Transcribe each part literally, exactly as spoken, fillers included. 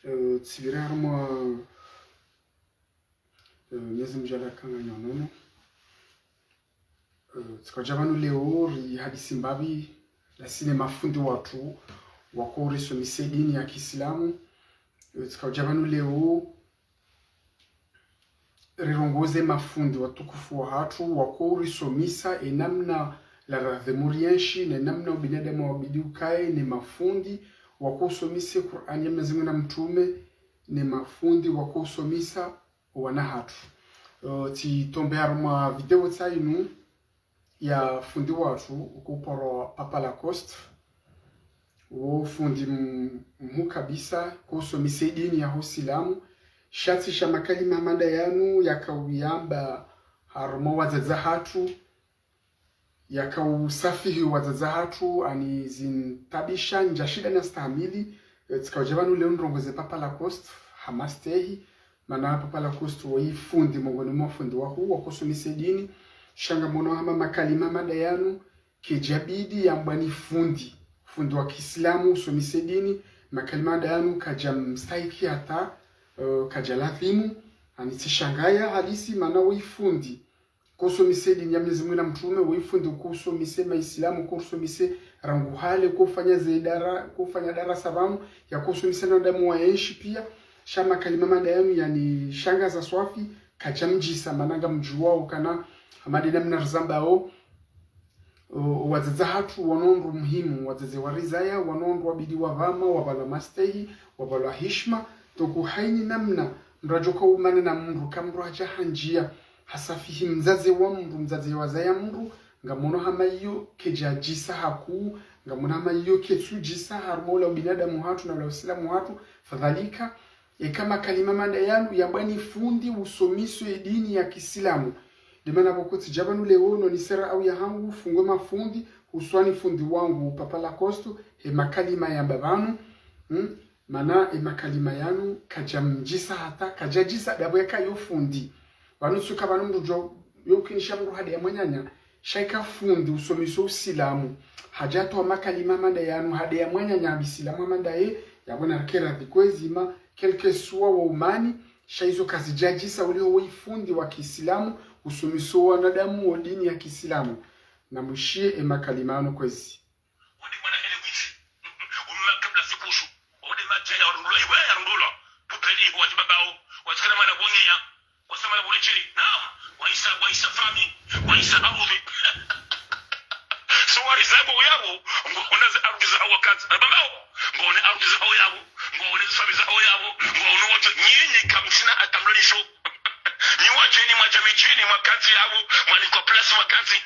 Eh, tsipvira harumwa, eh, Mwenyezi Mungu djala kanga nyonono. Eh, tsika udja pvanu leo rihadisi mbapvi, nasi ne mafundi watru, wako urisomesa dini ya kiislamu. Eh, tsika udja pvanu leo rirongoze mafundi watukufu wahatru, wako urisomesa enamna laradhi murienshi, nenamna ubinadamu wabidi ukaye, ne mafundi wako usomesa Kur'ani ya Mwenyezi Mungu na mtrume, ne mafundi wako usomesa wana hatru. Eh, tsitombe harumwa video tsayinu ya fundi watru ukuparwa Papa Lacoste. Wo fundi m-, mhuu kabisa, ko usomesa dini ya ho usilamu. Sha tsi sha makalima mada yanu yaka uyamba harumwa wadzadze hatru, yaka usafihi wadzadze hatru, ani zintabisha ndja shinda na stahamili. Eh, tsika udja pvanu leo nirongoze Papa Lacoste, ha mastehi, mana Papa Lacoste woyi fundi, mongoni mwa fundi wahuu, wako usomesa dini. Sha ngamono hama makalima mada yanu, kayidjabidi yambwa ni fundi, fundi wa kiislamu, usomesa dini, makalima mada yanu kayadja mstahiki hata, eh, kayadja ladhimu, ani tsishangaya halisi, mana woyi fundi ko usomesa dini ya Mwenyezi Mungu na mtrume, woyi fundi ko usomesa maislamu, ko usomesa rangu hale, ko ufanya ze dara-, ko ufanya darasa pvanu, yako usomesa na wanadamu waenshi pia. Sha makalima mada yanu yanishangaza swafi, kayadja mdjisa, mana ngamdjuwao ukana, hama de namna rizambao, o, wadzadze hatru wano ndro muhimu, wadzadze warizaya, wano ndro wabidi wapvama, wapvalwa mastehi, wapvalwa hishma. Donc, hayina namna mdru yadjoka umane na mdru, ka mdru hadja handjia, hasafihi mdzadze wa mdru, mdzadze wazaya mdru, ngamono hama iyo kayidjadjisa hakuu, ngamono hama iyo ketsudjisa harumwa ula ubinadamu hatru na ula usilamu hatru. Fadhalika, eka makalima mada yanu yambwa ni fundi usomesa edini ya kiislamu. De mana pvoko tsidja pvanu leo no nisera au ya hangu fungwe mafundi, huswani fundi wangu Papa Lacoste, he makalima yamba pvanu. Hmm? Mana e makalima yanu kayadja mdjisa hata, kayadjadjisa dapvo yaka yo fundi. Pvanu tsuka pvanu mdru djo, yo kinisha mdru hade ya mwananya, sha ika fundi usomesa usilamu, hadja towa makalima mada yanu hade ya mwananya abisilamu amanda ye, yabona rikera dhikwezi ma, quel que soit wo umani, sha izo kazidjadjisa uliho woyi fundi wa kiislamu, usomesa wanadamu wo dini ya kiislamu. Namwishiye e makalima yanu kwezi. Wadi mwana hele wizi. Umma kabla sikushu. Wadi madjaya warundulwa, iwe yarundulwa. Pupeli iho wadji babao. Wadjikana mwana bonyeya. Kwasa mwana bure chini. Naam. Waisa, waisa fami. Waisa arudhi. So wari zabo yabo. Ngo ona ze arudhi za hawa kazi. Babao. Ngo ona arudhi za hawa yabo. Ngo ona ze fami za hawa yabo. Ngo ona wadjo nyinyi kamsina hata mlolisho. Nyi wadjeni mwadja midjini mwakantsi yapvo, mwanikwa place mwakantsi.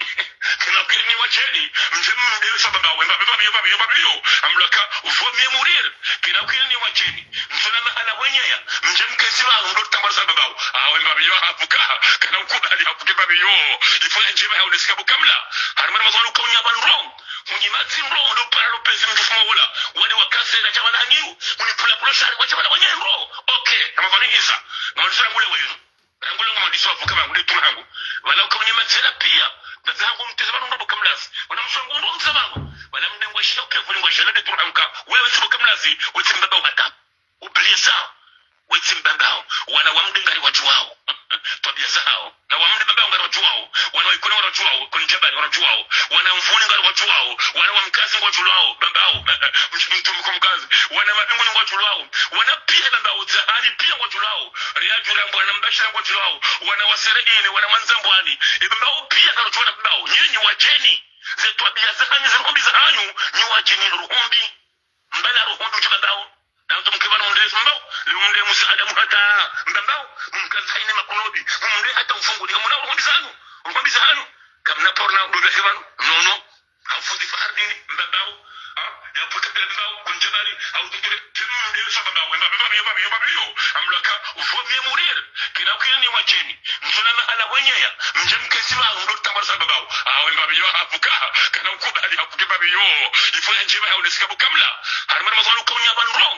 Kena ukiri nyi wadjeni, mdje mdewesa babao, wemba babao, babao, babao. Amloka, vaut mieux mourir. Kena ukiri nyi wadjeni, msona mahala wenyeya, mdje mkentsi pvanu, mdo tambara sa babao. Ah, wemba babao, hafuka, kana ukubali, hafuke babao. Ifo ya ndjema ya unesika bukamla. Harimana mazwanu kaunya bandro. Munyi madzi ndro, ndo para lo pezi mdjufuma wola. Wale wakase, la jabala hanyu, muni pula pula shari, wa jabala wenye ndro. Ok, na mafani isa. Na mafani isa ngule wenu. Rangu langu madiso wavuka mangu, de tuma hangu. Wala uka mwenye madzela pia. Ndaza hangu mteza pvanu ndo buka mlazi. Wana msongo ndo mteza pvanu. Wala mdengwe shina uke vuli ngwe shina de tuma hangu ka. Wewe tsi buka mlazi, we tsi mbaba uhata. Oubliez ça. We tsi mbaba hao. Wana wa mde ngari wadjuwao. Twabia za hao. Na wa mde baba ngari wadjuwao. Wana wa Ikoni ngari wadjuwao. Ikoni Djabari ngari wadjuwao. Wana Mvuni ngari wadjuwao. Wana wa Mkazi ngari wadjuwao. Baba hao. Mdji mtukufu Mkazi. Wana Mabinguni ngari wadjuwao. Wana pia baba hao Dzahani pia ngari wadjuwao. Riyadju Rambwani na Mbashira ngari wadjuwao. Wana wa Sereni, wana Mwandzambwani. E baba hao pia ngari wadjuwao na baba hao. Nyinyi wadjeni. Ze twabia za hanyu, ze ruhumbi za hanyu. Nyi wadjeni ruhumbi. Mbala ruhumbi udji babao. Na mtu mke pvanu mdre mbao, le mdre musaada muhata mbambao, mkazi haine makunobi, mdre hata mfunguni, ngamuna ruhumbi zanu, ruhumbi zanu. Kamna porna dobe ke pvanu, no, no. Hafundi Fahardini, mbambao. Ha? Ya puta pela mbao, Ikoni Djabari, au tutule, mdre sa mbambao, mbambao, mbambao, mbambao. Amloka, vaut mieux mourir. Kena ukiri nyi wadjeni. Msona mahala wenyeya, mdje mkentsi pvanu, mdo tambara sa babao. Ah, wemba babao, hafuka, kana ukubali, hafuke babao. Ifo ya ndjema ya unesika bukamla. Harimana mazwanu kaunya bandro.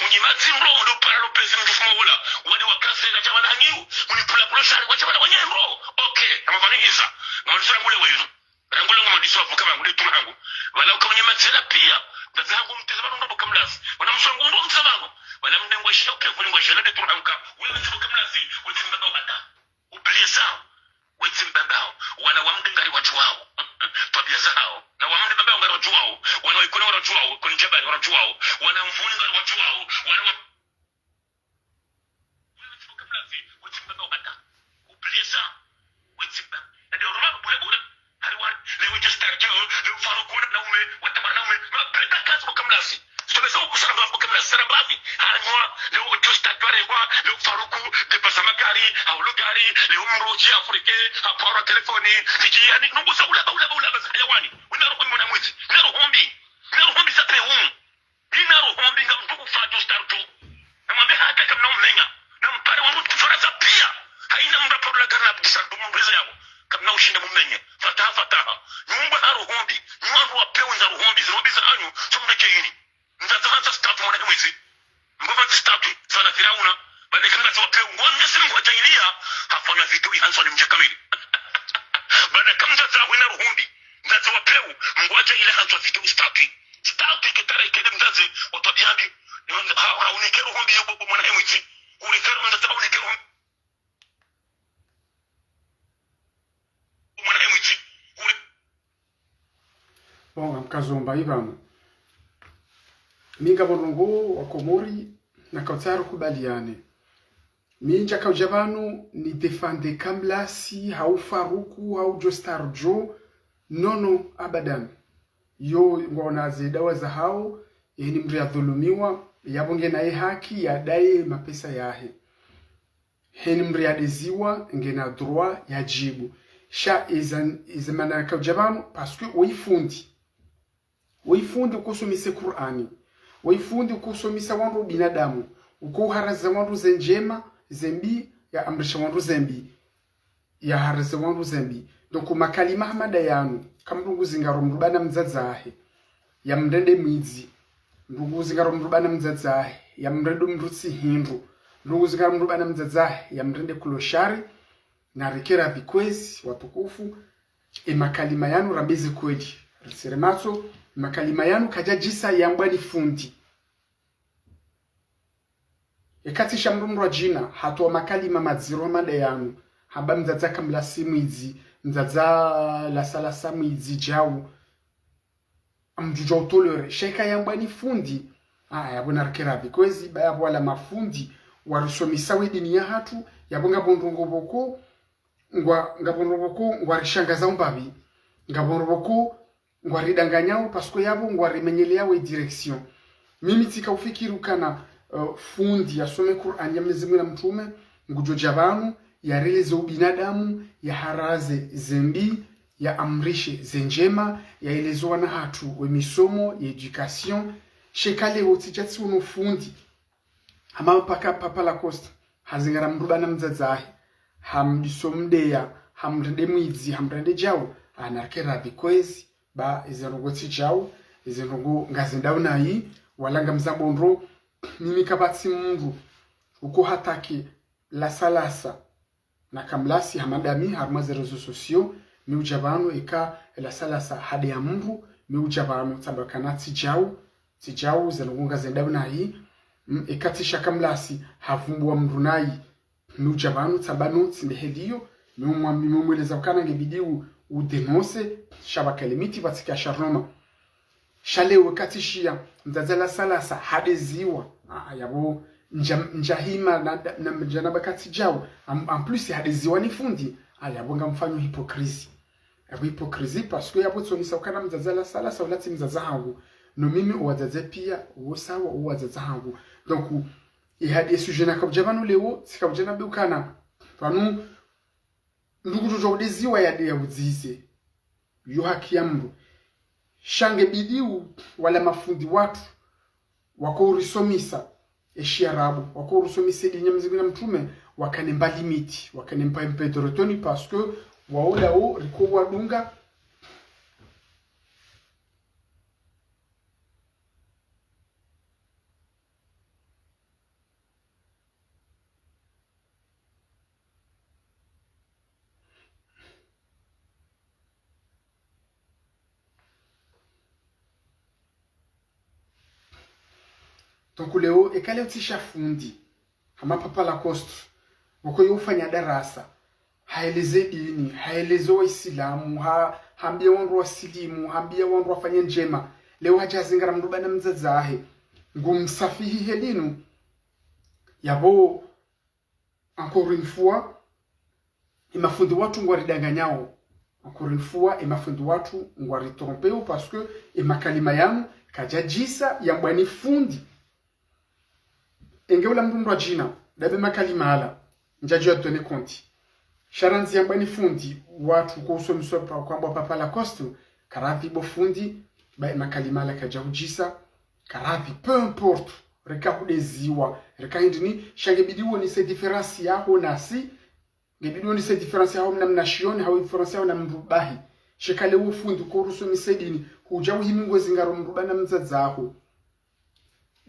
Munyi madzi ndro, ndo para lo pezi mdjufuma wola. Wale wakase, la jabala hanyu, muni pula pula shari, wa jabala wenye ndro. Ok, na mafani isa. Na mafani isa ngule wenu. Rangu langu madiso wavuka mangu, de tuma hangu. Wala uka mwenye madzela pia. Ndaza hangu mteza pvanu ndo buka mlazi. Wana msongo ndo mteza pvanu. Wala mdengo Weshiya uke vuni ngwa jela de turhanka. Wewe tsi bo Kamlasi, we tsi mbaba hata. Oubliez ça. We tsi mbaba hao. Wana wa mdru ngari wadjuwao. Twabia zahao. Na wa mdru baba ngari wadjuwao. Wana wa Ikoni ngari wadjuwao. Ikoni Djabari ngari wadjuwao. Wana Mvuni ngari wadjuwao. Wana wa Oubliez ça. Ndo maana bure bure. Hari wari, leo Joe Star Joe, leo Faruku na ume, watabara na ume, ma breka kazi bo Kamlasi. Sitobeza ukusara mbavu bo Kamlasi, sara mbavu. Hanywa, leo Joe Star Joe, hanywa, leo Faruku, de pasa magari, hau lo gari, leo mroji Afrike, hapara telefoni, siji, yani, nungu sa ulaba, ulaba, ulaba, sa hayawani. Wina roho mbi mwana mwizi, wina roho mbi, wina roho mbi sa pe umu. Ina roho mbi nga mdru kufa Joe Star Joe. Na mwambe hata kamna umenya. Na mpare wa mdru kufarasa pia. Haina mdru aparo la gari la Abdisa ndo mdru eza yabo. Kamna ushinda mumenye. Fataha, fataha. Nyumba ha roho mbi. Nyumba ndo wapeo nza roho mbi. Zero mbi za hanyu. Tso mdru ke ini. Nza za hanza statu mwana mwizi. Mgova zi statu. Sana Firauna. Bane kamna zi wapeo. Ngwa mnyesi mgwa jahiliya. Hafanya video ihanzwa ni mdja kamili. Bane kamna za wina roho mbi. Mzazi wa peu, mngwadja ile hanzwa video statut. Statut ke tara ikede mzazi, otwa biambi. Ha, ha, unike roho mbi yo bo mwana he mwidzi. Unike roho mzazi, ha, unike roho mwana he mwidzi. Uni- Bon, ngamkazo mba ipvanu. Mi ngapvo ndrongoo wa Komori, na kautsaha rukubaliane. Mi ndjaka udja pvanu ni défendre Kamlasi, hau Faruku, hau Joe Star Joe. Non, non, abadan. Yo, ngwaona ze dawa zahao, heni mdru yadhulumiwa, yapvo ngena ye haki, yadaye mapesa yahe. Heni mdru yadeziwa, ngena droit yadjibu. Sha, eza, eza mana kaudja pvanu, parce que woyi fundi. Woyi fundi ukosomise Kur'ani. Woyi fundi ukosomisa wandru ubinadamu. Uko uharaza wandru ze ndjema, ze mbi, ya amrisha wandru ze mbi. Ya haraza wandru ze mbi. Donc, makalima hama nda yanu. Kamdru nguzingaro mdru bana mdzadze wahe. Ya mrende mwidzi. Mdru nguzingaro mdru bana mdzadze wahe. Ya mrende mdru tsi hindru. Mdru nguzingaro mdru bana mdzadze wahe. Ya mrende clochard. Narikera pvi kwezi, watukufu. E makalima yanu rambeze kweli. Risere matso, e makalima yanu kayadjisa yambwa ni fundi. Eka tsi sha mdru mdru wa djina, hatowa makalima madziro hama nda yanu. Hamba mdzadze Kamlasi mwidzi, mdzadze Lasalasa mwidzi djau. Amdjudja utolere, sha eka yambwa ni fundi. Ah, yapvo narikera pvi kwezi, ba yapvo wala mafundi, warisomisa we dini yahatru, yapvo ngapvo ndrongoo pvoko, ngwa, ngapvo ndrongoo pvoko, ngwarishangaza umbapvi, ngapvo ndrongoo pvoko, ngwaridanganyao, parce que yapvo ngwarimenyelea we direction. Mimi tsika ufikiri ukana, euh, fundi yasome Kur'ani ya Mwenyezi Mungu na mtrume, ngudjo dja pvanu, yareleze ubinadamu, yaharaze ze mbi, ya amrishe ze ndjema, yaeleze wana hatru we misomo, ya éducation. Sha eka leo tsidja tsi uno fundi. Hama paka Papa Lacoste, hazingara mdru bana mdzadze wahe, hamdiso mdeya, hamrende mwidzi, hamrende djau, ah, narikera pvi kwezi, ba, eze ndrongoo tsi djau, eze ndrongoo ngazendao nayi, wala ngamzambo ndro, mimi kapvatsi mdru, uko hataki, Lasalasa, na Kamlasi hama nda mi harumwa ze réseaux sociaux, mi udja pvanu eka Lasalasa hadeya mdru, mi udja pvanu tsamba kana tsi djau, tsi djau, ze ndrongoo ngazendao nayi, mm, eka tsi sha Kamlasi havumbuwa mdru nayi, mi udja pvanu tsamba no, tsi ndeheliyo, mi umwa-, mi umweleza ukana nge bidi u, udénoncer, sha pvaka limite pvatsika sharnoma. Sha leo eka tsi shiya, mdzadze Lasalasa, hadeziwa. Ah, yapvo, ndja, ndja hima, na, na, na, ndja na pvaka tsi djau. En, en plus, hadeziwa ni fundi. Ah, yapvo ngamfanyo hypocrisie. Yapvo hypocrisie, parce que yapvo tsonisa ukana mdzadze Lasalasa, ula tsi mdzadze hangu. No mimi, owadzadze pia, wo sawa, owadzadze hangu. Donc, ihadi e sujet naka udja pvanu leo, tsika udja nambe ukana. Pvanu, mdru kudjodja udeziwa yade ya udzize. Yo haki ya mdru. Sha nge bidi u wala mafundi watru wako urisomisa e shiarabu, wako urisomisa e dini ya Mwenyezi Mungu na mtrume, wakane mba limite, wakane mba mpedorotoni, parce que wao nda wo riko wadunga. Donc leo, eka leo tsi sha fundi, hama Papa Lacoste, pvoko yo ufanya darasa, haeleze dini, haeleze waislamu, ha, hambie wandru wasilimu, hambie wandru wafanye ndjema. Leo hadja hazingara mdru ba na mdzadze wahe, ngumsafihi he linu. Yapvo, encore une fois, emafundi watru ngwaridanganyao. Encore une fois, emafundi watru ngwaritrompeo, parce que emakalima yanu kayadjadjisa yambwa ni fundi. Enge ula mdru mdru adjina, dabe makalima yala, ndjadjo ya tenir compte. Sha randzi yambwa ni fundi, watru ko usomeswa pa, kwambwa Papa Lacoste, karadhi bo fundi, ba emakalima yala kayadjahudjisa, karadhi, peu importe, reka hudeziwa, reka hindrini, sha ngebidi wonese différence yaho nasi, ngebidi wonese différence yaho na mnashioni, hau différence yaho na mdru bahi. Sha eka leo fundi ko urusomesa dini, hudja uhimi ngozingaro mdru ba na mdzadze waho.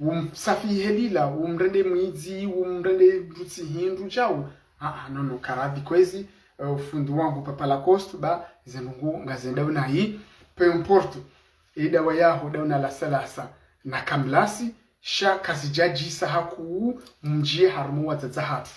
Umsafihi he lila, umrende mwidzi, umrende mdru tsi hindru djau. Ah, ah, non, non, karadhi kwezi, eh, fundi wangu Papa Lacoste, ba, ze ndrongoo ngazendao nayi, peu importe. E dawa yaho, dawa na lasalasa, na kamlasi, sha kazidjadjisa hakuu mdjie harumwa wadzadze hatru.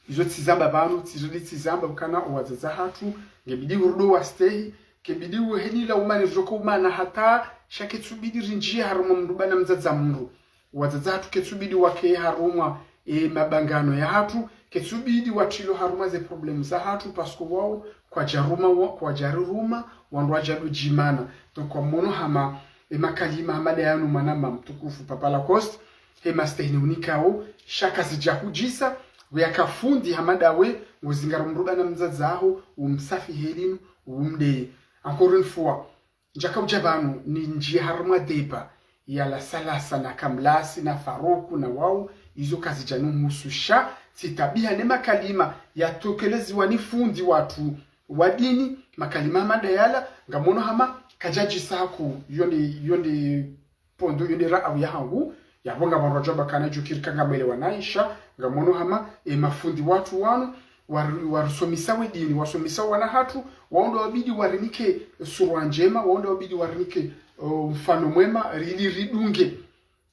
Izo tsizamba pvanu, tsizo ndi tsizamba ukana owadzadze hatru, ngebidi urudi wastehi, kebidi uhe lila umani ridjoka umana hata, sha ketsubidi rindjie harumwa mdru ba na mdzadze mdru. Owadzadze hatru ketsubidi wake harumwa, e, mabangano ya hatru, ketsubidi watrilwe harumwa ze problème za hatru, parce que wao, kwadjaruma, wa, kwadjariruma, wandru wadjadudjimana. Donc, kwa mono hama, emakalima hama nda yanu mwananya mtukufu Papa Lacoste, he mastehi ni unikao, sha kazidjahudjisa, we eka fundi hama ndawe, ngozingaro mdru ba na mdzadze waho, umsafihi he linu, umdeye. Encore une fois, ndjaka udja pvanu, nindjie harumwa débat ya lasalasa na kamlasi na Faruku na wao, izo kazidjanihusu sha, tsitabiha ne makalima yatokeleziwa ni fundi watru wa dini, makalima hama nda yala, ngamono hama, kayadjadjisa hakuu, yo nde, yo nde, pondo yo nde ra'awu yahangu, yapvo ngapvo wandru wadjo amba kana djukiri ka ngamwelewa nayi sha, ngamono hama, emafundi watru wanu, wari, warisomesa we dini, wasomesa wana hatru, wao ndo wabidi warinike sura ndjema, wao ndo wabidi warinike, uh, mfano mwema, rili ridunge.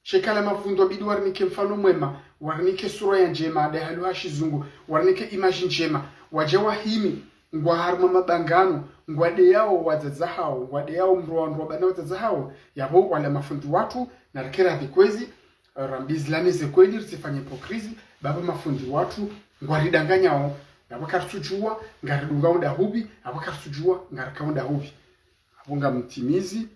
Sha eka la mafundi wabidi warinike mfano mwema, warinike sura ya ndjema, nda hali ha shizungu, warinike image ndjema, wadje wahimi, ngwa harumwa mabangano, ngwadeyao wadzadze hao, ngwadeyao mdru wa wandru wa ba na wadzadze hao, yapvo wala mafundi watru, narike radhi kwezi, rambe zila ne ze kweli, ritsifanye hypocrisie, ba bo mafundi watru, ngwaridanganyao, yapvo karitsudjua, ngaridungao nda hupvi, yapvo karitsudjua, ngarikao nda hupvi. Yapvo ngamtimizi.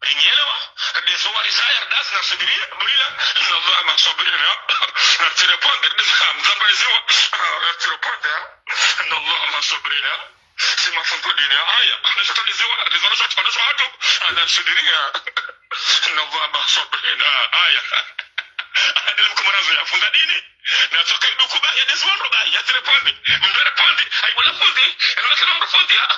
Rinyelewa, ridezuwa, rizaya, ridasi, narisubiria, bulila, inna Allaha ma'a sabirina. Naritsirépondre, ridasi, mzamba riziwa, naritsirépondre, inna Allaha ma'a sabirina. Si mafundi dini, aya, nashata riziwa, riziwa, nashata, nashata, narisubiria, inna Allaha ma'a sabirina, aya. Adele mkumanazo ya fundi dini, natsoka iduku ba, yadezuwa ndo ba, yatsirépondre, mdru répondre, ayi wala fundi, ena kama mdru fundi, ah.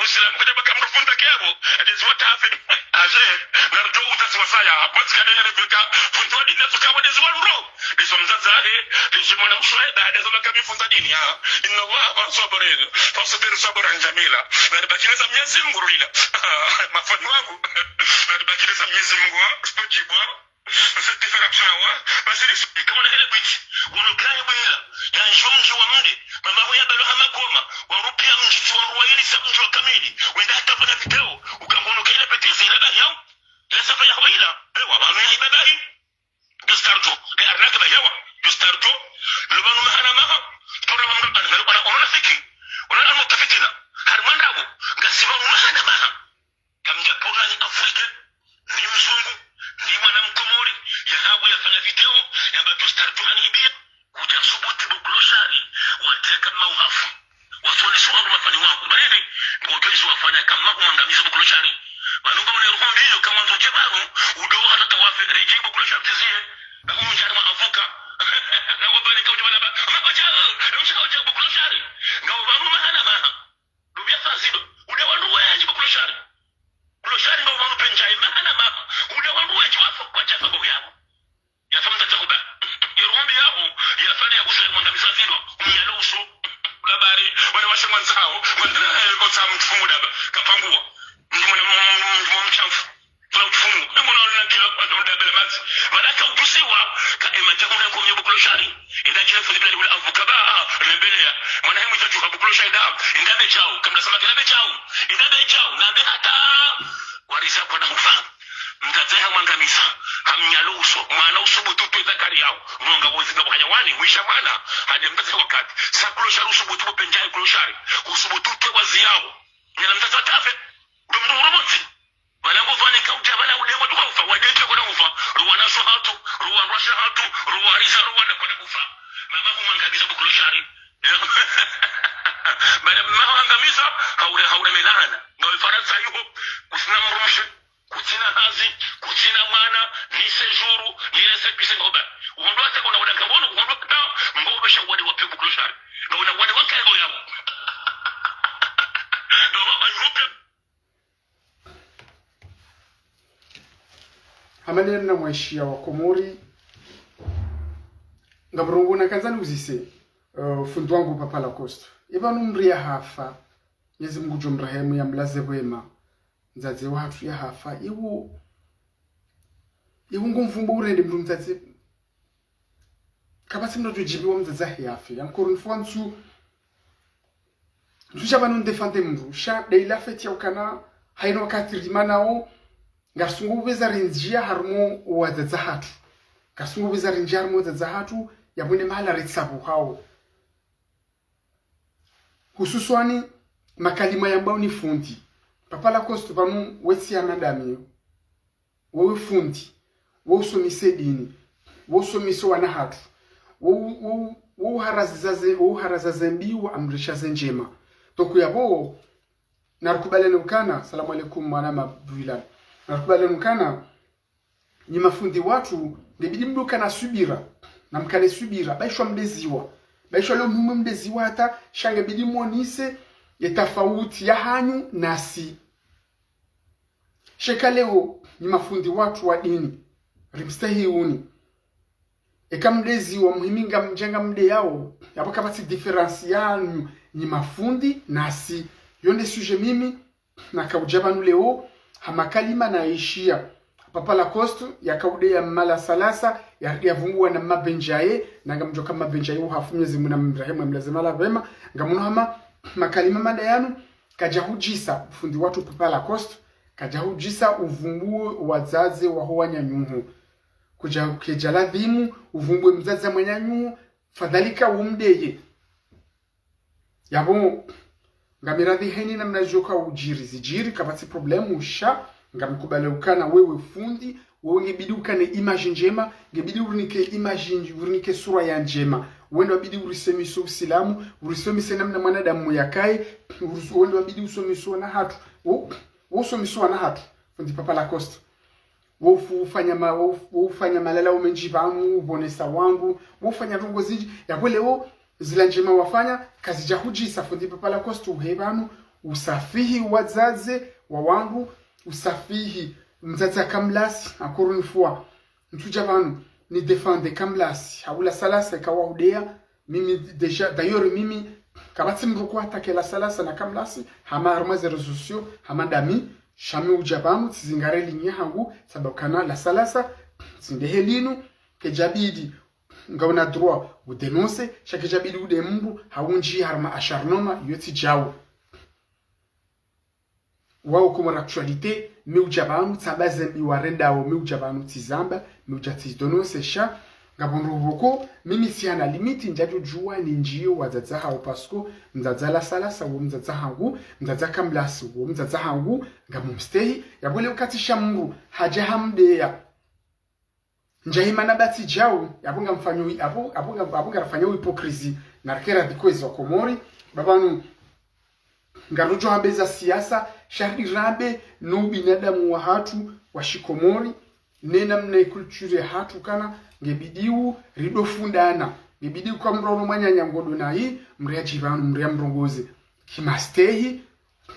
Usilamu kudja baka mdru fundi kebo, yadezuwa tafe. Aje, narudjo uta ziwa saya, bwatsi kana yele vilka, fundi wa dini natsoka wadezuwa ndo. Dezo mdzadze wahe, dezo mwana mshe wahe, ba, dezo makami fundi dini, ah. Inna Allaha ma'a sabirin, fasbir sabran jamila. Naribakiliza Mnyezi Mungu rulila. Mafundi wangu, naribakiliza Mnyezi Mungu, ah, sipojibwa. Cette différence-là, ouais. Parce que les, comment on appelle, oui, on le craint, oui, là. Ya njomji wa mde, mama huya balo hama goma, wa rupia mji, wa ruwa ili sa mji wa kamili. Wenda hata fanya video, ukambono kaila petezi, ila ba yao. Ila safa ya huwa ila, ewa, wanu ya ibadahi. Justardo, e arnaque ba yawa, justardo. Lo banu mahana maha, tora wa mdo, ana, ana, ana, ona fiki, ona, ana, mutafitina. Harumwa ndrabo, ngasi banu mahana maha. Kamdja pona ni Afrika, ni mzungu, ni mwana mkomori, ya habu yafanya video, yamba justardo hanibia, kudja subuti bo clochard, wateka mauhafu. Watu wani suwa mafani wangu. Baridi, bo clochard wafanya kama kumwangamiza bo clochard. Banu ba une roho mbi yo, kama nzo dje banu, udo hata tawafe, reje bo clochard tizie, na kumdja ma avocat. Na wabali kaudja malaba, ma oja, na usha oja bo clochard. Nga wabanu mahana maha. Lubia fazido. Ude wanu we, Avuka ba, rembeleya. Mwana he mwiza djuha bukulu shaida. Inda be djau, kamla sama kina be djau. Inda be djau, na be hata. Wariza kwana hufa. Mdzadze hamwangamiza. Hamnyalo uso. Mwana usubutu twe zakari yao. Mwonga wozinga wahayawani, mwisha mwana. Hadi mdzadze wakati. Sa kulo shari usubutu bo pendjai kulo shari. Usubutu twe wazi yao. Nyala mdzadze watafe. Ndo mdru uromonzi. Bala ngo vani kauta bala ude wandru waufa, wade twe kwana ufa. Ruwa naso hatu, ruwa ndrwasha hatu, ruwa riza, ruwa na kwana ufa. Mama humwangamiza bukulu shari. Bala mama humwangamiza, haure, haure melana. Ngawe Farantsa yuho, kusina mdrumshe, kutsina hazi, kutsina mwana, ni séjour, ni récépissé ngoba. Uhondo hata kuna wadaka wono, uhondo hata, ngobe sha wade wape bukulu shari. Ngawe na wade wakae ngo yabo. Ngawe wa Europe. Hamani namna mwaishiya wa Komori. Ngam rongoa na kandza niuzise, eh, fundi wangu Papa Lacoste. Eba no mdru yahafa, Mwenyezi Mungu ngudjo mrehemu yamlaze pvwema. Mdzadze wahatru yahafa. Iwo, iwo ngomfumbo urende mdru mdzadze. Kapvatsi mdru ngudjo djibiwa mdzadze wahe yafe. Encore une fois, ntsu, ntsu sha pvanu ndefande mdru. Sha de ila feti ya ukana, haina wakati rima nao, ngarisungu pveza rindjia harumwa wadzadze wahatru. Ngarisungu pveza rindjia harumwa wadzadze wahatru, yapvo ne mahala ritsabu hao. Hususwani, makalima yambwao ni fundi. Papa Lacoste pvanu wetsi ya madamiyo. Wewe fundi, wewe usomise dini, wewe usomise wana hatru, wewe, wewe, wewe uharaza ze, wewe uharaza ze mbi, wewe amrisha ze ndjema. Toku yapvo, narikubaleni ukana, salamu alaikum, mwana Mabwila. Narikubaleni ukana, nyi mafundi watru, ngebidi mdru kana subira, na mkane subira, baishwa mdeziwa, baishwa leo mume mdeziwa hata, sha ngebidi mwonise, ye tafauti yahanyu nasi. Sheka leo, nyi mafundi watru wa dini, rimstehi uni. Eka mdeziwa muhimi ngamdja ngamdeyao, yapvo kapvatsi différence yanyu, nyi mafundi, nasi. Yo nde sujet mimi, nakaudja pvanu leo, ha makalima naishiya. Papa Lacoste, yakaudeya mma La Salasa, ya, yavumbuwa na mma Benjaye, na ngamdjoka mma Benjaye uhafu Mwenyezi Mungu namrehemu yamlaze mahala pvwema, ngamuno hama makalima mada yanu, kadja hudjisa, fundi watru Papa Lacoste, kadja hudjisa uvumbuwe wadzadze waho wananyuhu. Kudja, kedja ladhimu, uvumbuwe mdzadze wa mwananyuhu, fadhalika umdeye. Yapvo, ngamiradhi heni namna zidjoka udjiri, zidjiri, kapvatsi problème, sha, ngamkubali ukana wewe fundi, wewe ngebidi ukane image ndjema, ngebidi urinike image ndj-, urinike sura ya ndjema. Wendo wabidi urisomise usilamu, urisomise namna mwanadamu yakaye, uris-, wendo wabidi usomise wana hatru. Wo, wo usomise wana hatru, fundi Papa Lacoste. Wo fu-, ufanya ma-, wo fu-, wo ufanya malala wo mendji pvanu, upvonesa wandru, wo ufanya ndrongo zindji. Yapvo leo, zila ndjema wafanya, kazidja hudjisa fundi Papa Lacoste uhe pvanu, usafihi wadzadze wa wandru, usafihi mdzadze wa Kamlasi, encore une fois. Ntsudja pvanu, ni défendre Kamlasi, hau La Salasa ikawa udeya, mimi déjà, d'ailleurs mimi, kapvatsi mdru ku attaquer La Salasa na Kamlasi, hama harumwa ze réseaux sociaux, hama ndami, sha mi udja pvanu, tsizingare ligne hangu, sababu kana La Salasa, tsindehe linu, kedjabidi, ngauna droit, udénoncer, sha kedjabidi ude mdru, haundji harumwa acharnement, yo tsi djau. Wao Comores Actualité, mi udja pvanu, tsamba ze mbi warendao, mi udja pvanu tsizamba, mi udja tsidénoncer sha, ngapvo ndro pvoko, mimi tsihana limite, ndjadjo djuwa nindjiyo wadzadze hao parce que, mdzadze La Salasa, wo mdzadze hangu, mdzadze Kamlasi, wo mdzadze hangu, ngamumstehi, yapvo leo wakati sha mdru, hadja hamdeya. Ndjahima na batsi djau, yapvo ngamfanyo, yapvo, yapvo nga-, yapvo ngarifanyao hypocrisie, narikera dhikwezi wa Komori, ba pvanu, ngarudjo hambeza siasa, sha rirambe no ubinadamu wahatru wa shikomori, ne namna ye culture yahatru kana, ngebidiu ridofundana, ngebidiu ka mdru ono mwananya ngodo nayi, mdru yadji pvanu, mdru yamrongoze. Kimastehi,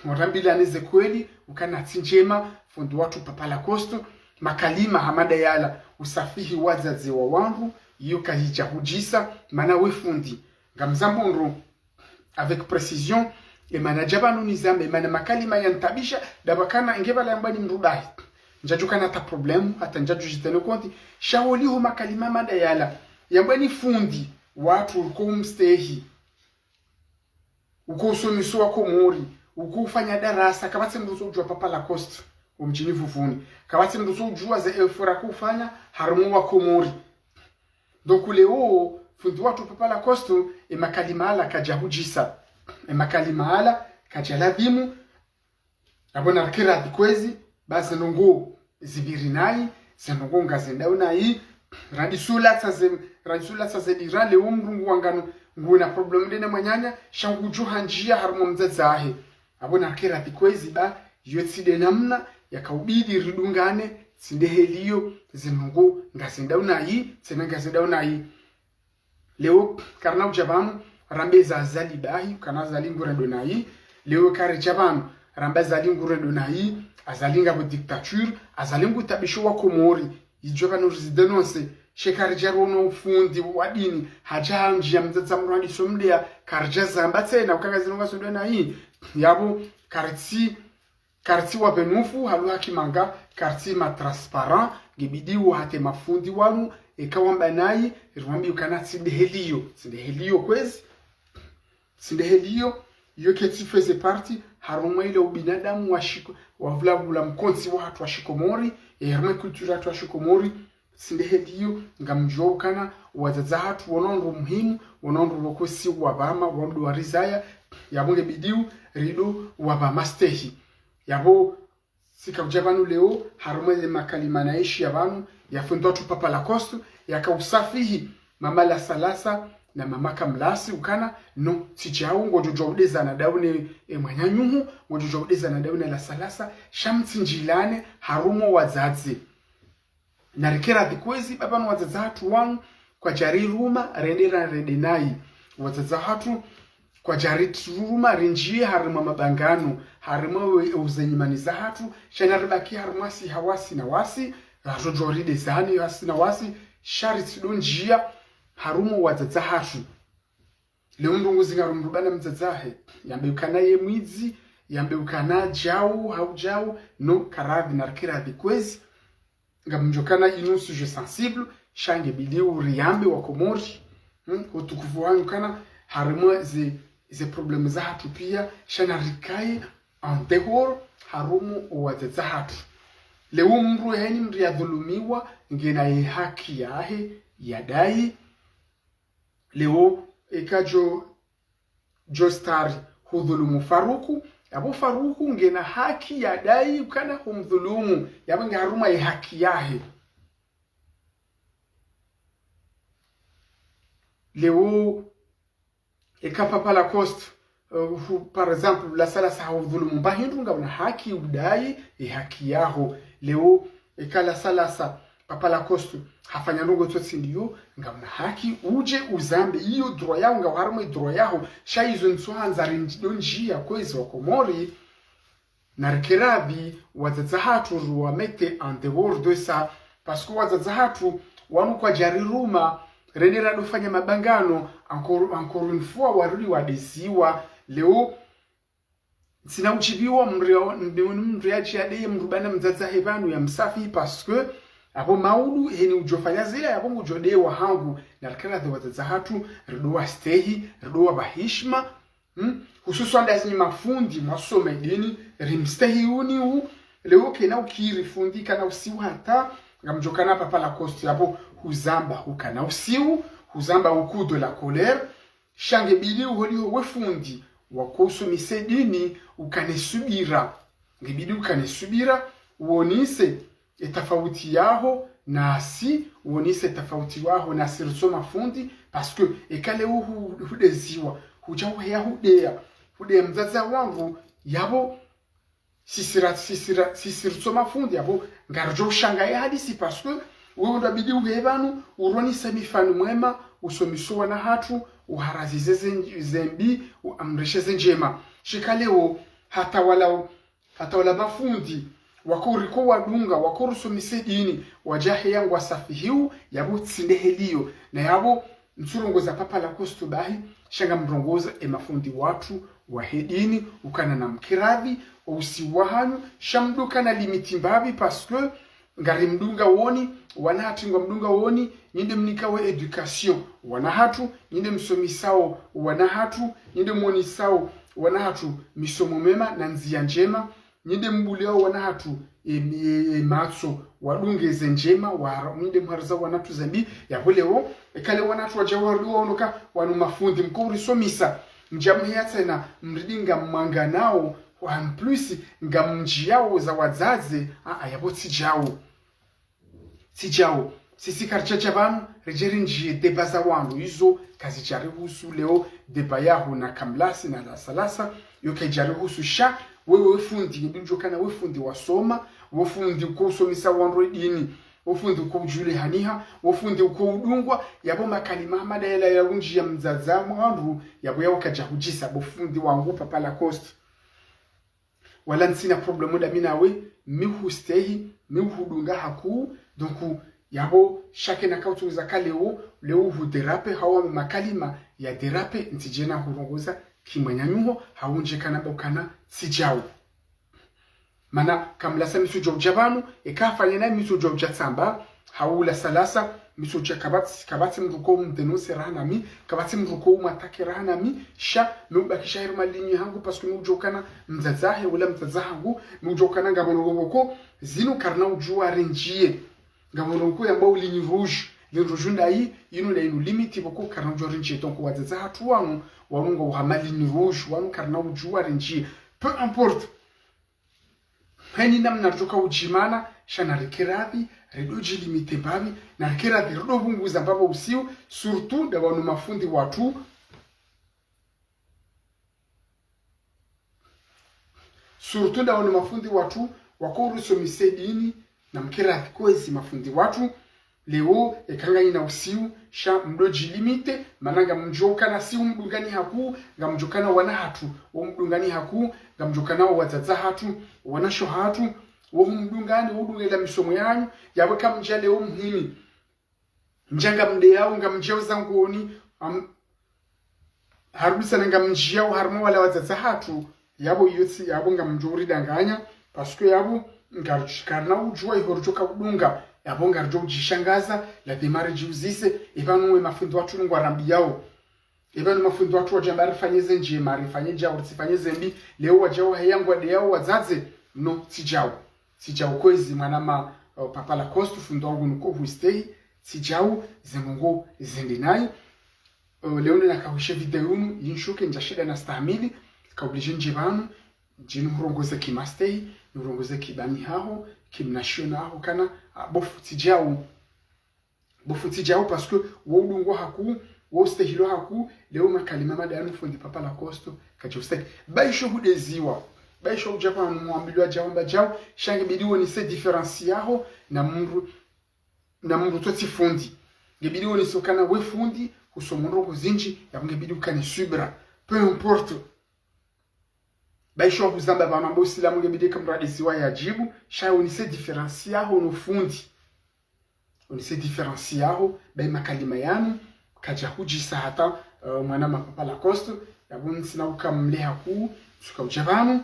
warambilane ze kweli, ukana tsi ndjema, fundi watru Papa Lacoste, makalima hama ndayala, usafihi wadzadze wa wandru, iyo kayidja hudjisa, mana we fundi. Ngamzambo ndro, avec précision, emana dja pvanu nizambe, emana makalima yantabisha, daba kana nge pvala yambwa ni mdru bahi. Ndjadjo kana ta problème, hata ndjadjo djitene konti, sha holiho makalima hama ndayala, yambwa ni fundi, watru riko mstehi, uko usomesa wa Komori, uko ufanya darasa, kapvatsi mndru uso ujua Papa Lacoste, omdjini Vuvuni. Kapvatsi mndru uso ujua ze efforts rako ufanya, harumwa wa Komori. Donc leo, fundi watru Papa Lacoste, e makalima yala kadja hudjisa. E makalima yala kadja ladhimu, apvo narike radhi kwezi, ba ze ndrongoo zipviri nayi, ze ndrongoo ngazendao nayi, randisulatsa ze, randisulatsa ze dira leo mndru ngu wangano, nguwe na problème nde na mwananya, sha ngudjo handjia harumwa mdzadze wahe. Apvo narike radhi kwezi ba, iyo tsi nde namna, yakaubidi ridungane, tsi nde heli iyo, ze ndrongoo ngazendao nayi, tsena ngazendao nayi. Leo, karina udja pvanu, rambe za Azali bahi, kana Azali ngurendo nayi. Leo karidja pvanu, rambe Azali ngurendo nayi, Azali ngapvo dictature, Azali ngutabisho wa Komori. Idjo pvanu rizidénoncer, she karidja rono fundi wa dini, hadja handjia mdzadze mrwandi somdea, karidja zamba tsena, uka ngazino ngazendo nayi. Yapvo, karitsi karitsi wa benufu, halu hakimanga, karitsi ma transparent, ngebidi wo hata mafundi wanu, eka wamba nayi, riwambi ukana tsi nde heli iyo, tsi nde heli iyo kwezi, tsi nde heli iyo, iyo ketsi faisait partie, harumwa ile ubinadamu wa shiko, wa vula vula mkontsi wa hatru wa shikomori, e harumwa culture hatru wa shikomori, tsi nde heli iyo, ngamdjuwa ukana, wadzadze hatru wona ndro muhimu, wona ndro woko si wapvama, wamdu warizaya, yapvo ngebidi wo, rido wapvama stehi. Yapvo, sika udja pvanu leo, harumwa ze makalima nayishi ya pvanu, ya fundi watru Papa Lacoste, yakausafihi, mama Lasalasa, na mama Kamlasi, ukana, no, tsi djau, ngodjo djua udezana dau ne, e mwananyuhu, ngodjo djua udezana dau ne Lasalasa, sha mtsindjilane, harumwa wadzadze. Narike radhi kwezi, ba pvanu wadzadze hatru wanu, kwadja riruma, rende ra rende nayi. Wadzadze hatru, kwadja riruma, rindjie harumwa mabangano, harumwa we, uzenyimani za hatru, sha naribaki harumwa si hawasi na wasi, radjo djua ridezane hawasi na wasi, sha ritsidondjia, harumwa wadzadze hatru. Leo mndru nguzinga rumrubana mdzadze wahe, yambe ukana ye mwidzi, yambe ukana djau, hau djau, no, karadhi narike radhi kwezi, ngamdjo kana inu sujet sensible, sha ngebidi wo riyambe wa Komori, hmm, utukufu wanyu kana, harumwa ze, ze problème za hatru pia, sha narikaye en dehors, harumwa wadzadze hatru. Leo mndru heni mndru yadhulumiwa, ngena ye haki yahe, yadai, leo, eka djo, djo stari, hudhulumu Faruku, yapvo Faruku ngena haki yadai ukana humdhulumu, yapvo nge harumwa ye haki yahe. Leo, eka Papa Lacoste, eh, hu, par exemple, Lasalasa hahudhulumu mba hindru, ngauna haki udai, e haki yaho. Leo, eka Lasalasa, Papa Lacoste, hafanya ndrongoo tsotsi ndiyo, ngauna haki, udje uzambe, iyo droit yaho, ngau harumwa e droit yaho, sha izo ntsu handza rindjidondjia kwezi wa Komori, narike radhi, wadzadze hatru ruwa mettre en dehors de ça, parce que wadzadze hatru, wanu kwadja riruma, rende radofanya mabangano, encore, encore une fois, warudi wadeziwa, leo, ntsina udjibiwa mndru ya, mndru ya djia deye mrubana mdzadze wahe pvanu yamsafihi parce que, apvo maudu, heni udjofanya zila, yapvo ngudjo deye wahangu, narike radhi wadzadze hatru, rido wastehi, rido wapva hishima, hmm? Hususwan ndazinyi mafundi, mwasome dini, rimstehi uni u, leo kena ukiri fundi, kana usiu hata, ngamdjo kana Papa Lacoste, yapvo huzamba, ukana usiu, huzamba uku de la colère, sha ngebidi uholiho we fundi, wako usomesa dini, ukane subira. Ngebidi ukane subira, uonese e tafauti yaho nasi, uonese e tafauti yaho nasi ritso mafundi, parce que eka leo hu, hudeziwa, hudja uheya hudeya, hudeya mdzadze wangu, yapvo, sisi ra, sisi ra, sisi ritso mafundi, yapvo, ngaridjo ushanga ye hadisi, parce que, wewe ndo abidi uhe pvanu, uronese mifano mwema, usomese wana hatru, uharazize ze, ze mbi, uamrishe ze ndjema. Shika leo, hata wala, hata wala mafundi, wako riko wadunga, wako rusomesa dini, wadja heya ngwasafihiu, yapvo tsi nde heli iyo, na yapvo, ntsurongoza Papa Lacoste bahi, sha ngamrongoza e mafundi watru wahe dini, ukana namke radhi, o usiu wahanyu, sha mdru kana limite mbapvi, parce que Ngarimdunga woni, wana hatru ngwamdunga woni, nyi nde mnikao éducation wana hatru, nyi nde msomisao wana hatru, nyi nde mwonisao wana hatru misomo mema na ndzia ndjema, nyi nde mbuliao wana hatru e, e, e matso wadunge ze ndjema, wa, nyi nde mharizao wana hatru ze mbi. Yapvo leo, eka leo wana hatru wadjao warudi waono ka wanu mafundi mkourisomisa, mdja mheya tsena mridi ngamwanganao, en plus ngamdjiao za wadzadze. Aa, yapvo tsi djao. Tsi djao. Sisi karidjadja pvanu ridje rindjiye débat za wandru, izo kazidjarihusu. Leo débat yaho na Kamlasi na Lasalasa, yo kayidjarihusu. Sha wewe we fundi, ngebidi udjuwe ukana we fundi wasoma, we fundi ukousomisa wandru dini, we fundi ukoudjulihaniha, we fundi ukoudungwa. Yapvo makalima hama ndayala yaundjiya mdzadze wa wandru, yapvo yawo kadjahudjisa bo fundi wangu Papa Lacoste. Wala ntsina problème ndami nawe, mi hustehi, mi hudunga hakuu. Donc yapvo shakena kautsuza ka leo, leo hudérape, hau makalima yadérape, ntsidje nahurongoza kimwananyuho, hau ndje kana bo kana tsi djao. Mana Kamlasa mi tsudjua udja pvanu, eka hafanya nayi mi tsudjua udja tsamba, hau Lasalasa, mi tsudja, kapvatsi, kapvatsi mndru ukoumdénoncer raha nami, kapvatsi mndru ukoumwattaquer raha nami, sha mi ubakisha harumwa ligne hangu, parce que mi udjua ukana mdzadze wahe, ula mdzadze hangu, mi udjua ukana ngapvo ndrongoo pvoko, zinu karina udjua rindjiye. Ngapvo ndrongoo yambwao ligne rouge, ligne rouge ndayi, inu na inu limite pvoko karina udjua rindjiye. Donc wadzadze hatru wanu, wanu ngwao harumwa ligne rouge, wanu karina udjua rindjiye. Peu importe. Heni namna ridjoka udjimana, sha narike radhi, ridodjilimite mbapvi, narike radhi, ridopvunguza mbapvi usiu, surtout nda wanu mafundi watru, surtout nda wanu mafundi watru, wakourisomisa dini, namke radhi kwezi mafundi watru, leo, eka nganyina usiu, sha mdodjilimite, mana ngamdjuo ukana si umdungani hakuu, ngamdjuo ukana wana hatru, womdungani hakuu, ngamdjuo ukana wadzadze hatru, wanashe hatru, womdungani, wodungela misomo yanyu, yapvo eka mdja leo mhimi. Mdja ngamdeyao, ngamdjao zangoni, am, harudi tsena ngamdjiao harumwa wala wadzadze hatru, yapvo iyo tsi, yapvo ngamdjo uridanganya, parce que yapvo ngari, karina udjua iho ridjoka udunga, yapvo ngaridjo udjishangaza, lazima ridjiuzise, epvanu we mafundi watru ngwarambiyao. Epvanu mafundi watru wadjamba rifanye ze ndjema, rifanye djau, ritsifanye ze mbi, leo wadjao heya ngwadeyao wadzadze, no, tsi djao. Tsi djao kwezi mwanama, uh, Papa Lacoste, fundi wangu nuko hustehi, tsi djao, ze ndrongoo zende nayi. Euh, leo nde nakahushe video inu, yinshuke ndjashinda nastahamili, ka obligé ndje pvanu, ndje nihurongoze kimastehi, nihurongoze kibani haho, kimnashiona haho kana, ah, bo fundi djau. Bo fundi djau, parce que wo udungwa hakuu, wo ustehilwa hakuu, leo makalima madanu fundi Papa Lacoste, kadja ustehi. Baisho hudeziwa. Baisho udja pvanu mwambilwa djau mba djau, sha ngebidi wonise différence yaho, na mndru na mndru tsi fundi. Ngebidi wonise ukana we fundi, husoma ndrongoo zindji, yapvo ngebidi ukane subira. Peu importe. Baisho huzamba pvanu amba usilamu ngebidi eka mndru adeziwa yadjibu, sha wonise différence yaho no fundi. Wonise différence yaho, bayi makalima yanu, kadja hudjisa hata, euh, mwanama Papa Lacoste, yapvo ntsina uka mleha ku, suka udja pvanu.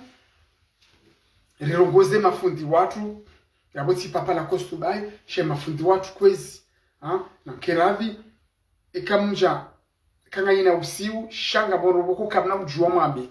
Rirongoze mafundi watru, yapvo tsi Papa Lacoste bayi, sha mafundi watru kwezi, ha? Namke radhi, eka mdja, eka nganyina usiu, sha ngapvo ndrongoo pvoko kamna udjua mwambe.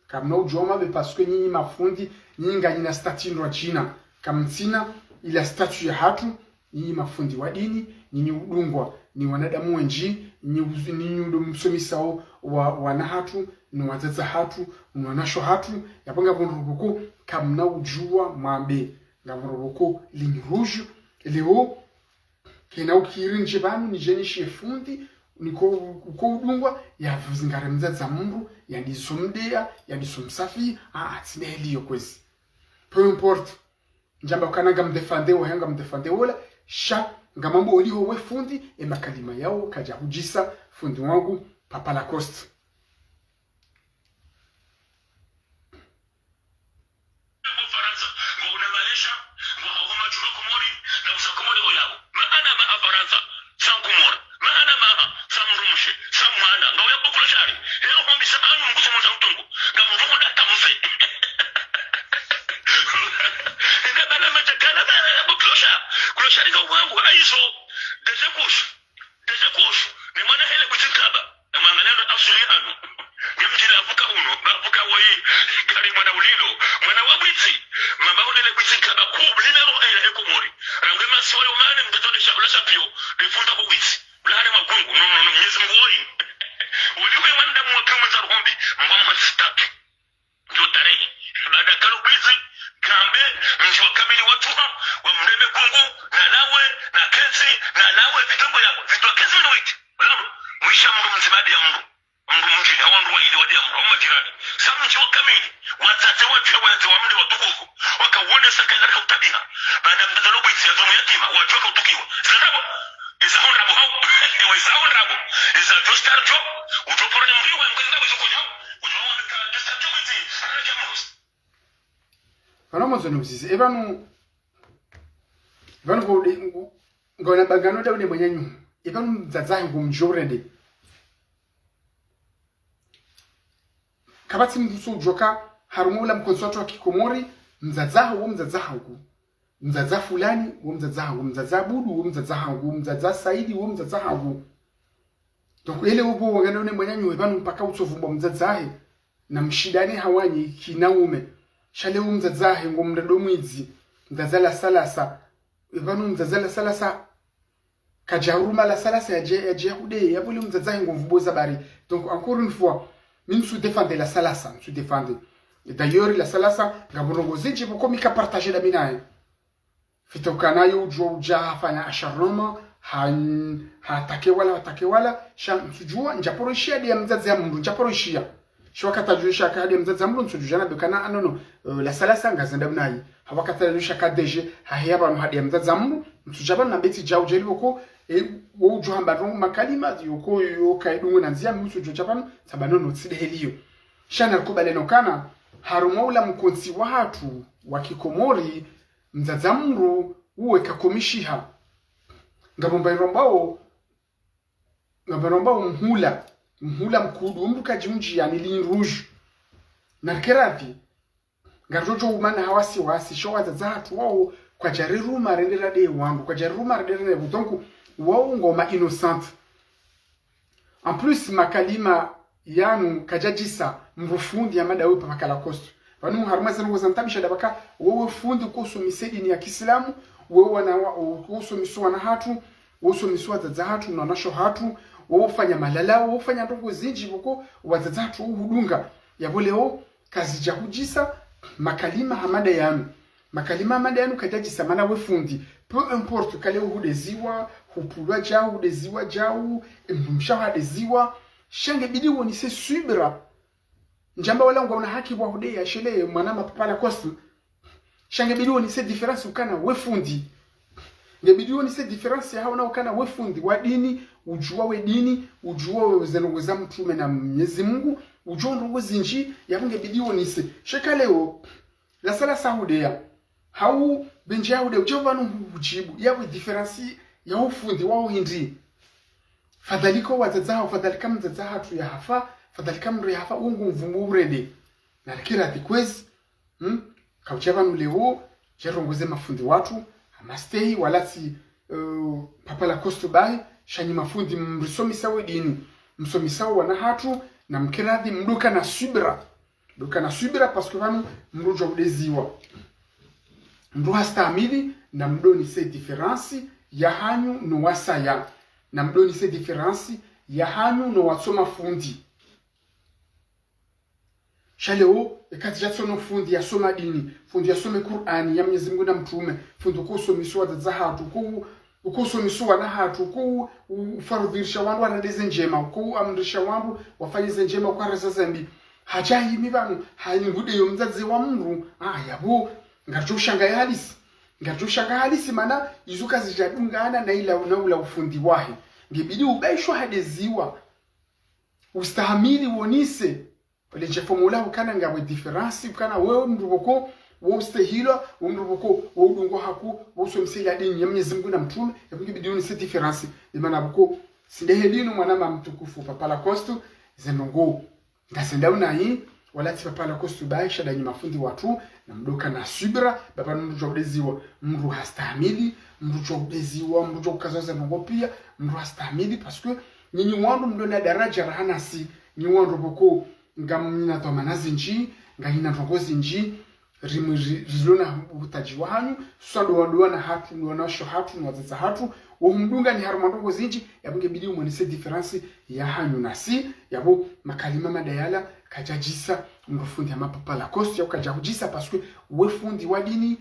Kamna udjua mwambe, parce que nyinyi mafundi, nyinyi nganyina statut ndrwadjina. Kamtsina ila statut ya hatru, nyinyi mafundi wa dini, nyinyi udungwa ni wanadamu wendji, nyinyi uzu-, nyinyi udo msomisao wa, wana hatru, ni wadzadze hatru, ni wanashe hatru, yapvo ngapvo ndrongoo pvoko kamna udjua mwambe, ngapvo ndrongoo pvoko ligne rouge, leo, kena ukiri ndje pvanu, nidje nishiye fundi, niko, uko udungwa, yapvuzi ngare mdzadze mndru, yandiso mdeya, yandiso msafi, ah, ah, tsina heli iyo kwezi. Peu importe. Ndjamba ukana ngamdéfendre wo, hau ngamdéfendre wola, sha ngamwambo oliho we fundi, e makalima yawo kadja hudjisa fundi wangu Papa Lacoste. Farantsa, ngo una maesha, ngo hawo madjumba Komori, na usa Komori oyabo. Maana maha Farantsa, sa Komori. Maana maha, sa mdrumshe, sa mwana, nga uya bukula shari. Heo hwambisa anyu mkusomo za utungu, nga mdrungu data mze. Nga bana Takala bana bo clochard. Clochard ka wangu, hayizo. Déjà kush. Déjà kush. Ni mwana hele bwitsi nkaba. Na mwangalia no asuli hanu. Ni mdjila avuka unu, na avuka woyi. Kari mwana ulilo. Mwana wa bwitsi. Mamba hundele bwitsi nkaba kuu, numéro un ya Komori. Rangu masiwa yo mane, mtoto de sha, ula sha piyo. De funda ku bwitsi. Ula hale magungu. No, no, no, Mnyezi Mungu woyi. Uliwe mwanadamu wa kiume za ruhombi. Mwa mwa sistaki. Ndo tarehi. Baada kalo bwitsi, kambe, mdji wa kamili watsuha, wa mreme gungu, na lawe, na kentsi, na lawe, vitongo yabo, vitwa kentsi mino wiki. Ulamu, mwisha mdru mdzima de ya mdru. Mdru mdjini, hawa mdru wa ile wa de ya mdru, hawa majirani. Sa mdji wa kamili, watsatse wadjuwa, watsatse wa mdru watukufu, wakawone sa kayila ka utabiha. Baada mtoto lo bwitsi, ya dhono yatima, wadjuwa ka utukiwa. Zina ndrabo, iza ho ndrabo hau, ewe iza ho ndrabo, iza djo star djo, udjo poro ne mdru wa mkwe ndrabo izo konyao. Pvanu mwandzo niuzize, e pvanu, e pvanu ngo, ngo, ngona bangano da une mwananyahu. E pvanu mdzadze wahe ngumdjo urende. Kapvatsi mdru tsu udjoka, harumwa ula mkontsi watru wa kikomori, mdzadze waho, wo mdzadze wahangu. Mdzadze fulani, wo mdzadze wahangu. Mdzadze Abudu, wo mdzadze wahangu. Mdzadze Saidi, wo mdzadze wahangu. Donc, ele ubo wangana une mwananyahu, e pvanu mpaka utsovumbwa mdzadze wahe, na mshindane hawanyi kinaume. Sha leo mdzadze wahe ngo mndra do mwidzi, mdzadze la salasa. E pvanu mdzadze la salasa, kadja huruma la salasa yadje, yadje yahude, yapvo leo mdzadze wahe ngo mvubo za bari. Donc, encore une fois, mi ntsu défendre la salasa, ntsu défendre. Et d'ailleurs, la salasa, ngapvo ndrongo zindji, pvoko mi ka partager da mi naye. Fitokana yo udjuwa udja hafanya acharnement, ha, ha attaquer wala, ha attaquer wala, sha ntsudjuwa, ndjaparo ishiya hadi ya mdzadze ya mdru, ndjaparo ishiya. Sha wakati adjuwa sha ka hadi ya mdzadze ya mdru, ntsudjuwa na bekana, ah, non, non, euh, la salasa ngazenda mnayi. Ha wakati adjuwa sha ka D G, ha heya pvanu hadi ya mdzadze ya mdru, ntsudja pvanu na beti djau djeli pvoko, e, wo udjuwa hamba ndrongo makalima, yoko, yo kaidungu na ndziya, mi ntsudjuwa dja pvanu, saba non, non, tsi de heli yo. Sha na rikubali no kana, harumwa ula mkontsi wahatru, wa kikomori, mdzadze ya mdru, uwe kakomishiha. Ngapvo mba irombao, ngapvo irombao mhula, mhula mkudu, mdru kadji mdji yani ligne rouge. Na rike radhi, ngaridjo djo umana ha wasiwasi, sha wadzadze wahatru wao, kwadja riruma rende rade wandru, kwadja riruma rende rade wandru, donc, wao ngoma innocent. En plus, makalima yanu kadjadjisa mdru fundi ya mada we papa Lacoste. Pvanu harumwa zinu ngozantabisha da pvaka, wewe fundi uko usomesa dini ya kiislamu, wewe wana wa, uko usomesa wana hatru, wewe usomesa wadzadze hatru, na wanasho hatru, wewe ufanya malala, wewe ufanya ndrongo zindji pvoko wadzadze hatru uhudunga. Yapvo leo, kazidja hudjisa makalima ha mada yanu. Makalima ha mada yanu kadjadjisa mana we fundi. Peu importe, kale uhudeziwa, hupulwa djau, hudeziwa djau, mdrumshe hadeziwa. Sha ngebidi wonise subira. Ndjamba wala ngwaona haki wa hudeya shele mwana ma papa Lacoste. Sha ngebidi wonise différence ukana we fundi. Ngebidi wonise différence ya haona ukana we fundi wa dini, udjuwa we dini, udjuwa we zendrongo za mtrume na Mnyezi Mungu, udjuwa ndrongo zindji, yapvo ngebidi wonise. Sha ka leo, la salasa hudeya. Hau bendje ya hudeya, udja pvanu hu-, hudjibu. Yapvo différence ya ufundi wa uhindri. Fadhalika wadzadze hao, fadhalika mdzadze hatru ya hafa, fadhalika mdru ya hafa, ungu mvumo urende. Na rike radhi kwezi, hmm? Kaudja pvanu leo, djarongoze mafundi watru, ha mastehi, wala tsi, euh, papa Lacoste bahi, sha nyi mafundi mrisomesa we dini, msomesa wana hatru, na mke radhi, mdjoka na subira. Mdjoka na subira, parce que pvanu mdru udjuwa udeziwa. Mdru hastahamili, na mdjonise différence ya hanyu no wasaya. Na mdjonise différence ya hanyu no watso mafundi. Sha leo, eka tsi djatsono fundi yasoma dini, fundi yasome Kur'ani ya Mnyezi Mungu na mtrume, fundi uko usomesa wadzadze hatru, uko u-, uko usomesa wana hatru, uko u-, u-, ufarudhirisha wandru warende ze ndjema, uko uamrisha wandru wafanye ze ndjema, uko wareza ze mbi. Hadja himi pvanu, hanyi ngudeyo mdzadze wa mdru, ah, yapvo, ngaridjo ushangaya halisi. Ngaridjo ushangaya halisi, mana izo kazidjadungana na ila, na ula ufundi wahe. Ngebidi ubaishwa hadeziwa. Ustahamili wonise. Pvale dje formula ukana ngapvo différence, ukana wewe mdru pvoko, wo ustehilwa, wo mdru pvoko, wo udungwa haku, wo usomesa ila dini ya Mnyezi Mungu na mtrume, yapvo ngebidi wonise différence. Imana pvoko, tsi de heli no mwana ma mtukufu, papa Lacoste, zendrongo. Ngazenda unayi, Wala tsi papa Lacoste bahi, sha ndanyi mafundi watru, namdjoka na subira, ba pvanu mdru udjo udeziwa, mdru hastahamili, mdru udjo udeziwa, mdru udjo ukaza ze ndrongoo pia, mdru hastahamili, parce que nyinyi wandru mdjo na daraja raha nasi, nyi wandru pvoko, ngamina dhwamana zindji, nganyina ndrongoo zindji, rimwi ri-, rilona utadji wahanyu, swa ndo wana hatru, ndo wanawashe hatru, ndo wadzadze hatru, wo humdunga ni harumwa ndrongoo zindji, yapvo ngebidi umwonese différence yahanyu nasi, yapvo makalima madayala, kadjadjisa, mdru fundi hama papa Lacoste, yapvo kadjahudjisa, parce que we fundi wa dini,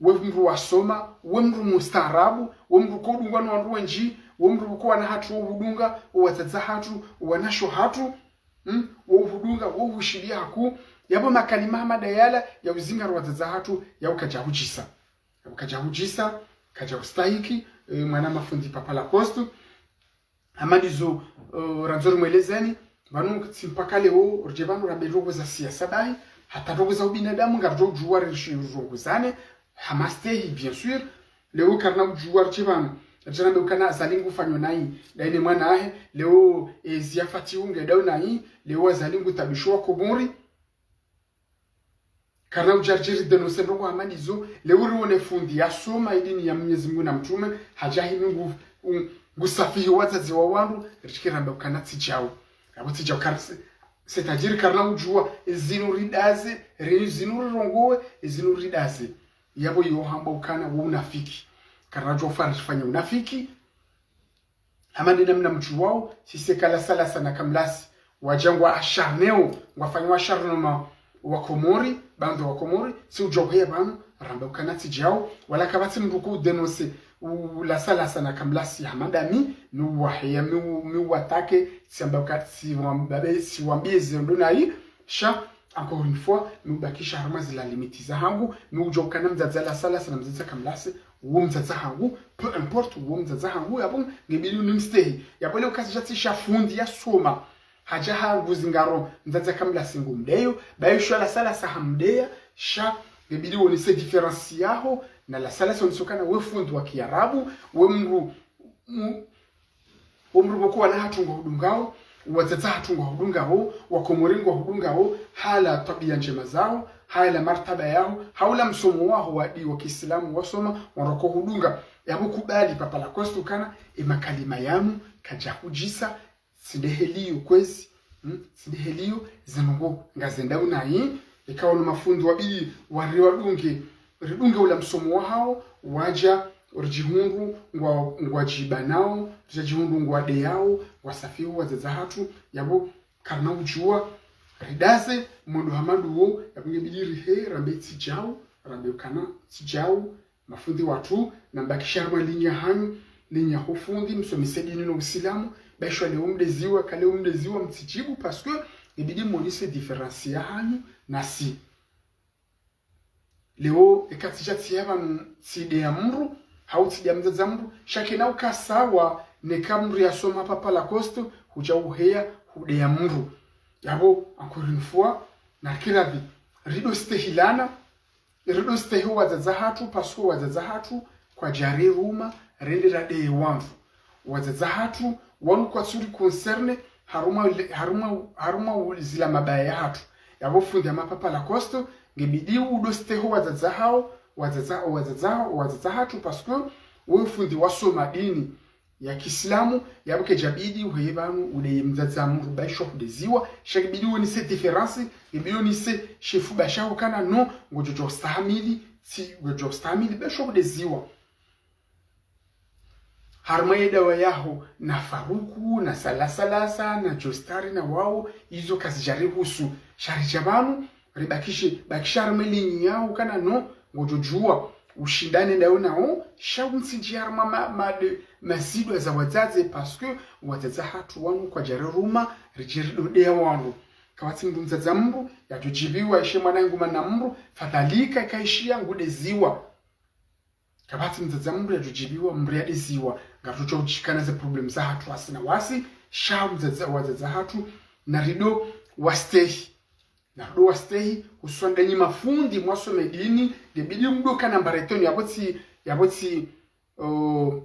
we mdru wasoma, we mdru mustaarabu, we mdru kodungwa no wandru wendji, we mdru ko wana hatru wo hudunga, wo wadzadze hatru, wo wanawashe hatru, mm, wo hudunga, wo hushiliya haku, yapvo makalima hama dayala, ya uzingaro wadzadze hatru, yapvo kadjahudjisa. Yapvo kadjahudjisa, kadjahustahiki, eh, mwana mafundi papa Lacoste. Hama ndizo, eh, randzo rimwelezeni, pvanu tsi mpaka leo, ridje pvanu rambe ndrongoo za siasa bahi, hata ndrongoo za ubinadamu, ngaridjo udjuwa rishi-, ridjongozane, hama stehi, bien sûr. Leo karina udjuwa ridje pvanu, ridje rambe ukana Azali ngufanyo nayi, ndayi ne mwana wahe, leo, eh, Zia Fatihu ngedao nayi, leo Azali ngutabisho wa Komori. Karina udja ridje ridénoncer ndrongoo hama ndizo, leo riwone fundi yasoma ye dini ya Mwenyezi Mungu na mtrume, hadja himi ngu, u-, ngusafihi wadzadze wa wandru, ritsikiramba ukana tsi djau. Yapvo tsi djau kar-, c'est-à-dire karina udjuwa, ezinu ridaze, re-, ezinu rirongowe, ezinu ridaze. Yapvo yo hamba ukana wo unafiki. Karina udjuwa ufa rifanya unafiki, hama nde namna mdjuwao, sisi eka Lasalasa na Kamlasi, wadja ngwa acharnéo, ngwafanya acharnement wa Komori, baandhwi wa Komori, si udjuwa uheya pvanu, ramba ukana tsi djau, wala kapvatsi mdru ko udénoncer, u-, Lasalasa na Kamlasi hama ndami, mi uwaheya, mi u-, mi uwatake, tsiamba uka-, tsiwambabe, tsiwambiye ze ndrongoo nayi, sha, encore une fois, mi ubakisha harumwa zila limite zahangu, mi udjuwa ukana mdzadze Lasalasa na mdzadze Kamlasi, wo mdzadze hangu, peu importe, wo mdzadze hangu, yapvo ngebidi unimstehi. Yapvo leo kazi djatsi sha fundi yasoma. Hadja ha nguzingaro mdzadze Kamlasi ngumdeyo, bayi sha Lasalasa hamdeya, sha ngebidi wonese différence yaho, na Lasalasa wonese ukana we fundi wa kiarabu, we mdru, mu-, wo mdru pvoko wana hatru ngwahudungao, wadzadze hatru ngwahudungao, wa Komori ngwahudungao, hala twabiya ndjema zaho, hala martaba yaho, haula msomo waho wa di-, wa kiislamu wasoma, wandru wako hudunga. Yapvo kubali papa Lacoste ukana, e makalima yanu, kadjahudjisa, tsi ndeheliyo kwezi, mm, tsi ndeheliyo, ze ndrongoo ngazendao nayi, eka wanu mafundi wabidi, wari wadunge, ridunge ula msomo wahawo, wadja, ridjihundru ngwa, ngwadjibanao, ridjadjihundru ngwadeyao, ngwasafihi wadzadze hatru, yapvo karina udjuwa, ridaze, mwendo hama nduwo, yapvo ngebidi rihe, rambe tsi djau, rambe ukana tsi djau, mafundi watru, nambakishe harumwa linya hanyu, linya ho fundi, msomese dini no usilamu, bayi sha leo mdeziwa, ka leo mdeziwa, mtsidjibu, parce que, ngebidi mwonese différence yahanyu, nasi. Leo, eka tsi dja tsiya pvanu tsideya mdru, hau tsideya mdzadze mdru, sha kayina uka sawa, neka mdru yasoma papa Lacoste, hudja uheya, hudeya mdru. Yapvo, encore une fois, narikiradhi, rido stehilana, rido stehi wadzadze hatru, parce que wadzadze hatru, kwadjari ruma, rende radeye wandru. Wadzadze hatru, wanu kwatsuri concerné, harumwa le-, harumwa, harumwa u-, zila mabaya yahatru. Yapvo fundi hama papa Lacoste, ngebidi udo stehi wadzadze hawo, wadzadze, wadzadze, wadzadze hatru, parce que we fundi wasoma dini ya kiislamu, yapvo kedjabidi uheye pvanu udeye mdzadze mdru bayi sha hudeziwa, sha ngebidi wonese différence, ngebidi wonese shefu basha ukana no, ngodjo djo stahamili, tsi, ngodjo stahamili, bayi sha hudeziwa. Harumwa ye dawa yaho, na Faruku, na Salasalasa, na Jostari, na wawo, izo kazidjarihusu. Sha ridja pvanu, ribakishe, bakisha harumwa linya yaho, ukana no, ngodjo djuwa. Ushindane ndawo nawo, sha umtsidji harumwa ma, ma, de, mazidwa za wadzadze, parce que wadzadze hatru wanu kwadjari ruma, ridje rido deya wanu. Kapvatsi mdru mdzadze mdru, yadjo djibiwa, ishe mwana nguma na mdru, fadhalika kaishiya ngudeziwa. Kapvatsi mdzadze mdru yadjo djibiwa, mdru yadeziwa, ngarudjo udjikana ze problème zahatru wasi na wasi, sha mdzadze wadzadze hatru, narido wastehi. Narido wastehi, hususwan ndanyi mafundi mwasome dini, ngebidi mdo kana mbaretoni, yapvo tsi, yapvo tsi, o,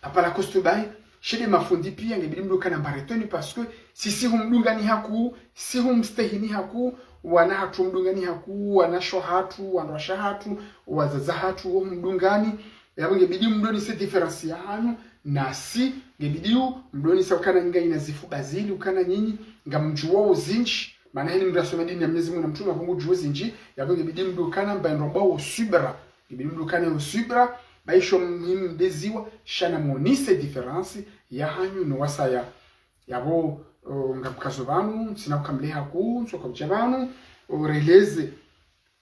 papa Lacoste bayi, Sha nde mafundi pia ngebidi mdru kana mba retenue, parce que sisi humdungani hakuu, si humstehini hakuu, wana hatru mdungani hakuu, wanashe hatru, wandruwashe hatru, wadzadze hatru, wo humdungani. Yapvo ngebidi mdru onese différence yahanyu, nasi ngebidi mdru onese ukana nyinyi nganyina zifuba zili, ukana nyinyi ngamdjuwao zindji, mana heni mdru yasoma dini ya Mwenyezi Mungu na mtrume, yapvo ngudjuwao zindji. Yapvo ngebidi mdru kana mba ndrongoo wo subira, ngebidi mdru kana wo subira. Ba isho muhimu nde ziwa, sha namwonese différence yahanyu no wasaya. Yapvo, o, ngamkazo pvanu, ntsina ukamleha ku, ntsoka udja pvanu, o, releze.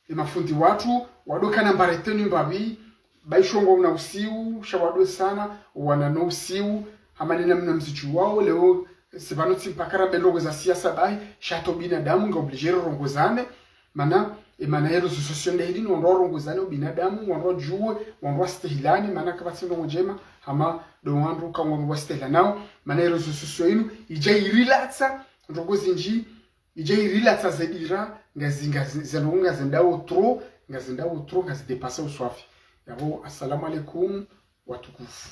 E mafundi watru, wandru kana mba retenue mbapvi, ba isho ngwauna usiu, sha wandru sana, wana no usiu, hama nena mna mzidjuwao, leo, si pvanu tsi mpaka rambe ndrongoo za siasa bahi, sha hata ubinadamu, nga obligé rongozane, mana, e mana ye réseaux sociaux nde hili, ni wandru warongozane ubinadamu, wandru wadjuwe, wandru wastehilane, mana kapvatsi ndrongoo ndjema, hama ndo wandru kangwandru wastehilanao, mana ye réseaux sociaux inu, idja irilatsa, ndrongoo zindji, idja irilatsa zedira, ngazi, ngazi, zendrongoo ngazendao trop, ngazendao trop, ngazidépassé uswafi. Yapvo, assalamu alaikum, watukufu.